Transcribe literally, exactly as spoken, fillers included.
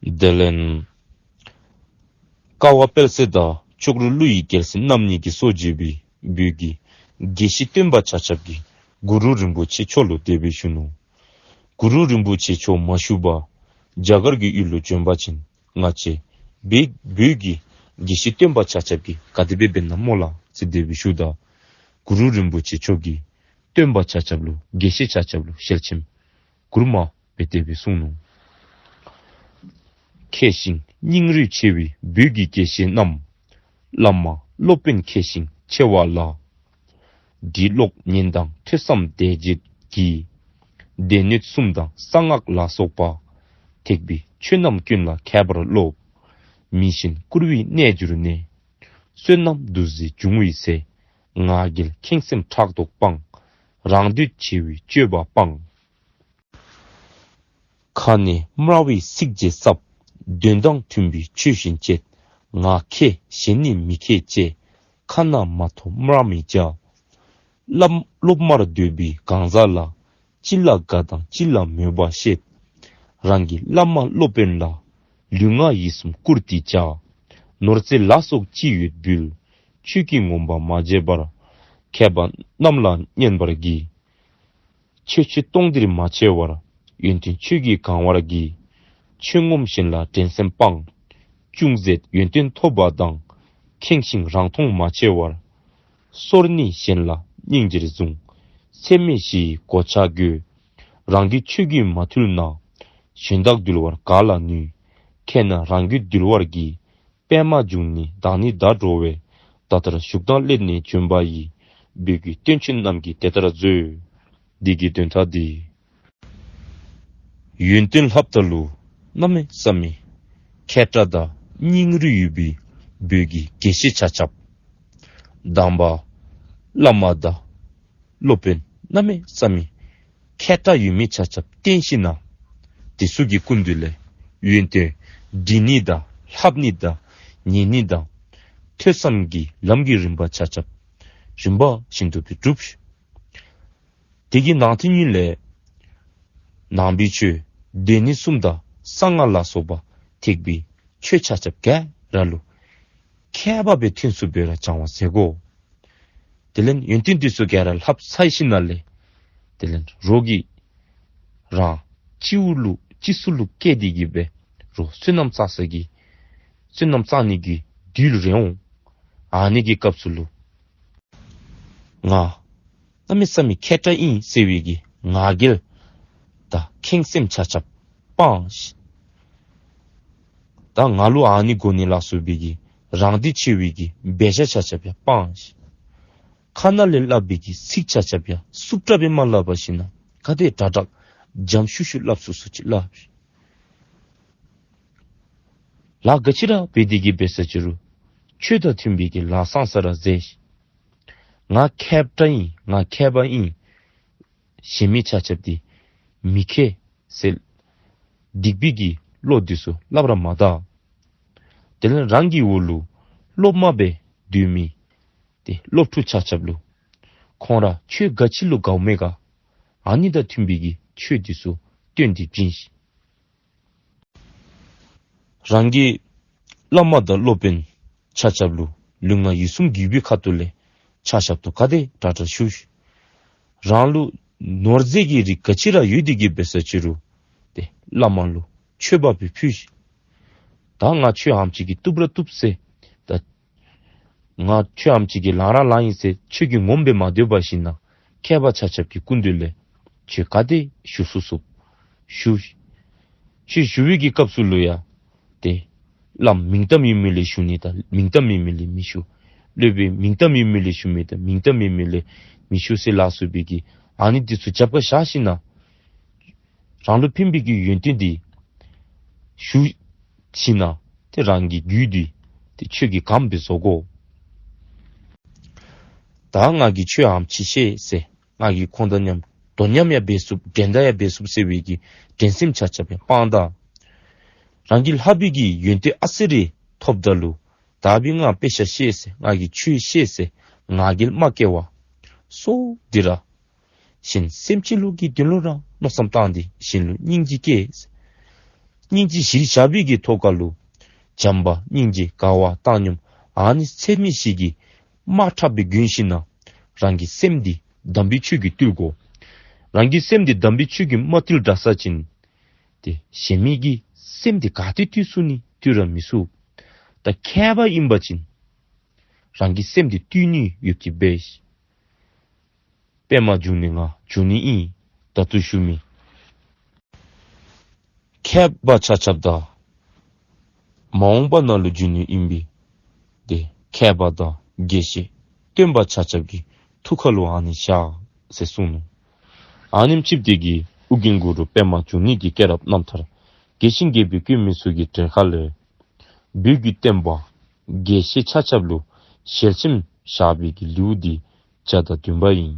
དེ་ལས་ཀ་བ་དཔལ་བརྩེགས་དང་ལྕོག་རོ་ཀླུ་ཡི་རྒྱལ་མཚན་རྣམ་གཉིས་ཀྱིས་སྲོག་བཅད་པའི་བོད་ཀྱི་དགེ་བཤེས་སྟོན་པ་ཆ་ཁྱབ་ཀྱིས་གུ་རུ་རིན་པོ་ཆེ་མཆོག་ལུ་དེ་སྦེ་ཞུ་ནུག། གུ་རུ་རིན་པོ་ཆེ་མཆོག་མ་བཞུགས་པར་རྒྱ་གར་གྱི་ཡུལ་ལུ་བྱོན་པ་ཅིན་ང་བཅས་བོད་བོད་ཀྱི་དགེ་བཤེས་སྟོན་པ་ཆ་ཁྱབ་ཀྱིས་ག་དེ་སྦེ་འབད་ནི་སྨོ་ལགས་ཟེར་དེ་སྦེ་ཞུཝ་ད་གུ་རུ་རིན་པོ་ཆེ་མཆོག་གིས་སྟོན་པ་ཆ་ཁྱབ་ལུ་དགེ་བཤེས་ཆ་ཁྱབ་ལུ་ཞལ་ཆེམས་མགུར་མ་སྦེ་དེ་སྦེ་གསུངས་ནུག། མཁས་ཤིང་སྙིང་རུས་ཆེ་བའི་བོད་ཀྱི་དགེ་བཤེས་རྣམས། བླ་མ་སློབ་དཔོན་མཁས་ཤིང་ཆེ་བ་ལ། འབྲི་ཀློག་ཉན་དང་ཐོས་བསམ་དད་བྱེད་ཀྱིས། སྡེ་སྣོད་གསུམ་དང་གསང་སྔགས་ལ་སོགས་པ། ཐེག་པའི་ཆོས་རྣམས་ཀུན་ལ་མཁས་པར་སློབ། མི་ཞན་བཀུར་བའི་གནས་གྱུར་ནས། བསོད་ནམས་བདུད་རྩི་འབྱུང་བའི་ཚེ། ང་རྒྱལ་ཁེངས་སེམས་ཕྲག་དོག་སྤང་། རང་འདོད་ཆེ་བའི་སྤྱོད་པ་སྤང་། ཁ་ནས་སྨྲ་བའི་ཚིག་རྗེས་གཟབ། དོན་དང་མཐུན་པའི་ཆོས་བཞིན་སྤྱད། ང་མཁས་གཞན་ནི་མི་མཁས་ཅེས། ཁ་ན་མ་ཐོ་སྨྲ་མི་བྱ། སློབ་སློབ་མར་འདོད་པའི་གང་ཟག་ལ། ཅི་ལ་དགའ་དང་ཅི་ལ་མོས་པ་བཤད། རང་གི་བླ་མ་སློབ་དཔོན་ལ། ལུས་ངག་ཡིད་གསུམ་བཀུར་སྟི་བྱ། ནོར་རྫས་ལ་སོགས་ཅི་ཡོད་འབུལ། ཆོས་ཀྱི་ངོམས་པ་མ་བྱེད་པར། མཁས་པ་རྣམས་ལ་བསྙེན་པར་བགྱི། ཆོས་སྤྱོད་སྟོང་འདིར་མ་ཆེ་བར། ཡོན་ཏན་ཆོས་ཀྱིས་གང་བར་བགྱི། ཆོས་ངོམས་གཞན་ལ་འགྲན་སེམས་སྤང་། ཅུང་ཟད་ཡོན་ཏན་ཐོབ་པ་དང་། ཁེངས་ཤིང་རང་མཐོང་མ་ཆེ་བར། སོར་གཉིས་གཞན་ལ་སྙིང་རྗེར་བཟུང་། ཚད་མེད་བཞི་ཡི་གོ་ཆ་བགོས། རང་གི་ཆོས་ཀྱིས་མ་ཐུལ་ན། གཞན་དག་འདུལ་བར་ག་ལ་ནུས། མཁས་ན་རང་རྒྱུད་འདུལ་བར་བགྱི། པདྨ་འབྱུང་གནས་བདག་ནི་བདག་འགྲོ་བས། ད་ལྟར་བཞུགས་དང་སླད་ནས་བྱོན་པ་ཡི། བོད་ཀྱི་སྟོན་ཆེན་རྣམས་ཀྱིས་དེ་ལྟར་མཛོད། འདི་གི་དོན་དག་འདི། ཡོན་ཏན་ལྷབ་ད་ལུ་གནམ་མེད་ས་མེད་མཁས་དྲགས་དང་སྙིང་རུས་ཡོད་པའི་བོད་ཀྱི་དགེ་བཤེས་ཆ་ཁྱབ། དམ་པ་བླ་མ་དང་སློབ་དཔོན་གནམ་མེད་ས་མེད་མཁས་དྲགས་ཡོད་མི་ཆ་ཁྱབ་བསྟེན་ཞིན་ན་དེ་ཚུ་གི་སྐུ་མདུན་ལས་ཡོན་ཏན་འདྲི་ནི་དང་ལྷབ་ནི་དང་ཉན་ནི་དང་ཐོས་བསམ་གྱི་ལམ་གྱི་རིམ་པ་ཆ་ཁྱབ་རིམ་པ་བཞིན་དུ་སྦེ་སྒྲུབ། དེ་གི་ནང་དོན་ཉིད་ལས་ནང་པའི་ཆོས་སྡེ་སྣོད་གསུམ་དང་གསང་སྔགས་ལ་སོགས་པ་ཐེག་པའི་ཆོས་ཆ་ཁྱབ་ག་ར་ལུ་མཁས་པ་སྦེ་ཐོན་ཚུགསཔ་སྦེ་ར་སྦྱང་བ་མཛད་དགོ། དེ་ལས་ཡོན་ཏན་འདི་ཚུ་ག་ར་ལྷབ་ཚར་ཞིནམ་ལས་དེ་ལས་རོགས་ཀྱིས་རང་སྤྱི་བོ་ལུ་སྤྱི་གཙུག་ལུ་བཀལ་ཏེ་གི་སྦེ་རོགས་བསོད་ནམས་བསག་ས་གི་བསོད་ནམས་བསག་ནི་གི་དུས་ལུ་རེ་འོང་། ཨ་ནི་གི་སྐབས་སུ་ལུ་ང་གནམ་མེད་ས་མེད་མཁས་དྲགས་ཨིན་ཟེར་བའི་གི་ང་རྒྱལ་དང་ཁེངས་སེམས་ཆ་ཁྱབ་སྤང་ཤིག། ད་ང་ལུ་ཨ་ནི་དགོ་ནི་ལ་སོགས་པའི་གི་རང་འདོད་ཆེ་བའི་གི་འབད་བཞག་ཆ་ཁྱབ་ཡང་སྤང་ཤིག། ཁ་ནང་ལས་སླབ་པའི་གི་ཚིག་ཆ་ཁྱབ་ཡང་རྩུབ་དྲགས་སྦེ་མ་སླབ་པར་ཞིན་ན་ག་དེ་དྲག་དྲག་འཇམ་ཤུགས་ཤུགས་སླབ་ཚུགས་ཚུགས་ཅིག་སླབ་ཤིག། ལཱ་ག་ཅི་ར་འབད་དེ་གི་འབད་ས་ཅི་རུང་ཆོས་དང་མཐུན་པའི་གི་ལཱ་བཟང་ས་ར་མཛད་ཤིག། ང་མཁས་དྲགས་ཨིན་ང་མཁས་པ་ཨིན་ཟེར་མི་ཆ་ཁྱབ་འདི་མི་མཁས་ཟེར་སྡིག་པའི་གི་བློ་འདི་ཚུ་སླབ་ར་མ་ད། དེ་ལས་རང་གི་འོག་ལུ་སློབ་མ་སྦེ་སྡོད་མི་ཏེ་སློབ་ཕྲུག་ཆ་ཁྱབ་ལུ་ཁོང་ར་ཆོས་ག་ཅི་ལུ་དགའཝ་མས་ག་ཨ་ནི་དང་མཐུན་པའི་གི་ཆོས་འདི་ཚུ་སྟོན་ཏེ་བྱིན་ཤིག། རང་གི་བླ་མ་དང་སློབ་དཔོན་ཆ་ཁྱབ་ལུ་ལུས་ངག་ཡིད་གསུམ་གུས་པའི་ཁ་ཐུག་ལས་ཕྱག་ཞབས་ཏོག་ག་དེ་དྲག་དྲག་ཞུ་ཤིག། རང་ལུ་ནོར་རྫས་ཀྱི་རིགས་ག་ཅི་ར་ཡོད་དེ་གི་འབད་ས་ཅི་རུང་ཏེ་བླ་མ་ལུ་མཆོད་པ་སྦེ་ཕུལ་ཤིག། ད་ང་ཆོས་ཨམ་ཅིག་གིས་བཏུབ་ར་བཏུབ་ཟེར་ད་ང་ཆོས་ཨམ་ཅིག་གིས་ལང་ར་ལང་ཡི་ཟེར་ཆོས་ཀྱི་ངོམས་སྦེ་མ་སྡོད་པར་ཞིན་ན་མཁས་པ་ཆ་ཁྱབ་ཀྱི་སྐུ་མདུན་ལས་ཆོས་ག་དེ་ཞུ་ཚུགས་ཚུགས་ཞུ། ཆོས་ཞུ་བའི་གི་སྐབས་སུ་ལུ་ཡང་ཏེ་བླམ་མིང་གཏམ་ཡོད་མི་ལས་ཞུ་ནི་དང་མིང་གཏམ་མེད་མི་ལས་མི་ཞུ། སློབ་དཔོན་མིང་གཏམ་ཡོད་མི་ལས་ཞུ་མི་དང་མིང་གཏམ་མེད་མི་ལས་མི་ཞུ་ཟེར་ལ་སོགས་པའི་གི་ཨ་ནི་འདི་ཚུ་རྒྱབ་ཁར་བཞག་ཞིན་ན་རང་ལུ་ཕན་པའི་གི་ཡོན་ཏན་འདི་ཞུ་ཞིན་ན་ཏེ་རང་གི་རྒྱུད་འདི་ཏེ་ཆོས་ཀྱིས་གང་སྦེ་བཟོ་དགོ། ད་ང་གིས་ཆོས་ཨམ་ཅིག་ཤེས་ཟེར་ང་གིས་ཁོང་དང་མཉམ་དོ་མཉམ་ཡང་འབད་ཚུགསཔ་འགྲན་ཟླ་ཡང་འབད་ཚུགསཔ་ཟེར་བའི་གི་འགྲན་སེམས་ཆ་ཁྱབ་ཡང་སྤང་ད། རང་གིས་ལྷག་པའི་གི་ཡོན་ཏན་ཨ་ཙི་རེ་ཐོབ་ད་ལུ་ད་འབདན་ང་དཔེ་ཆ་ཤེས་ཟེར་ང་གིས་ཆོས་ཤེས་ཟེར་ང་རྒྱལ་མ་སྐྱེ་བར་སོ་འདི་ར་གཞན་སེམས་ཅན་ལུ་གི་དོན་ལུ་ར་མནོ་བསམ་བཏང་སྟེ་གཞན་ལུ་སྙིང་རྗེ་སྐྱེས། སྙིང་རྗེ་གཞིར་བཞག་པའི་གི་ཐོག་ཁ་ལུ་བྱམས་པ་སྙིང་རྗེ་དགའ་བ་བཏང་སྙོམས་ཨ་ནི་ཚད་མེད་བཞི་གིས་དམག་འཁྲབ་པའི་གྱོན་ཞིནམ་ལས་རང་གི་སེམས་འདི་དམ་པའི་ཆོས་ཀྱིས་བཏུལ་དགོ། རང་གི་སེམས་འདི་དམ་པའི་ཆོས་ཀྱིས་མ་བཏུལ་དྲགས་ས་ཅིན་ཏེ་གཞན་མི་གི་སེམས་འདི་ག་ཏེ་བཏུལ་ཚུགས་ནི་བཏུལ་ར་མི་ཚུགས། ད་མཁས་པ་ཨིན་པ་ཅིན་རང་གི་སེམས་འདི་བཏུལ་ནི་ཡོདཔ་ཅིག་འབད། པདྨ་འབྱུང་གནས་ང་འབྱོན་ནི་ཨིན། ད་ལྟོ་ཞུ་མི་མཁས་པ་ཆ་ཁྱབ་དང་མ་འོངས་པ་ནང་ལུ་འབྱོན་ནི་ཨིན་པས། ཏེ་མཁས་པ་དང་དགེ་བཤེས་སྟོན་པ་ཆ་ཁྱབ་ཀྱི་ཐུགས་ཁ་ལུ་ཨ་ནི་བཞག་ཟེར་གསུངས་ནུག། ཨ་ནེམ་ཅིག་དེ་གིས་ཨོ་རྒྱན་གུ་རུ་པདྨ་འབྱུང་གནས་ཀྱི་སྐྱེས་རབས་རྣམ་ཐར་རྒྱས་ཤིང་རྒྱས་པའི་བཀོད་མི་ཚུ་གི་གྲལ་ཁ་ལས་བོད་ཀྱི་བསྟན་པ་དགེ་བཤེས་ཆ་ཁྱབ་ལུ་ཞལ་ཆེམས་བཞག་པའི་གི་ལེའུ་འདི་བརྒྱ་དང་བདུན་པ་ཨིན།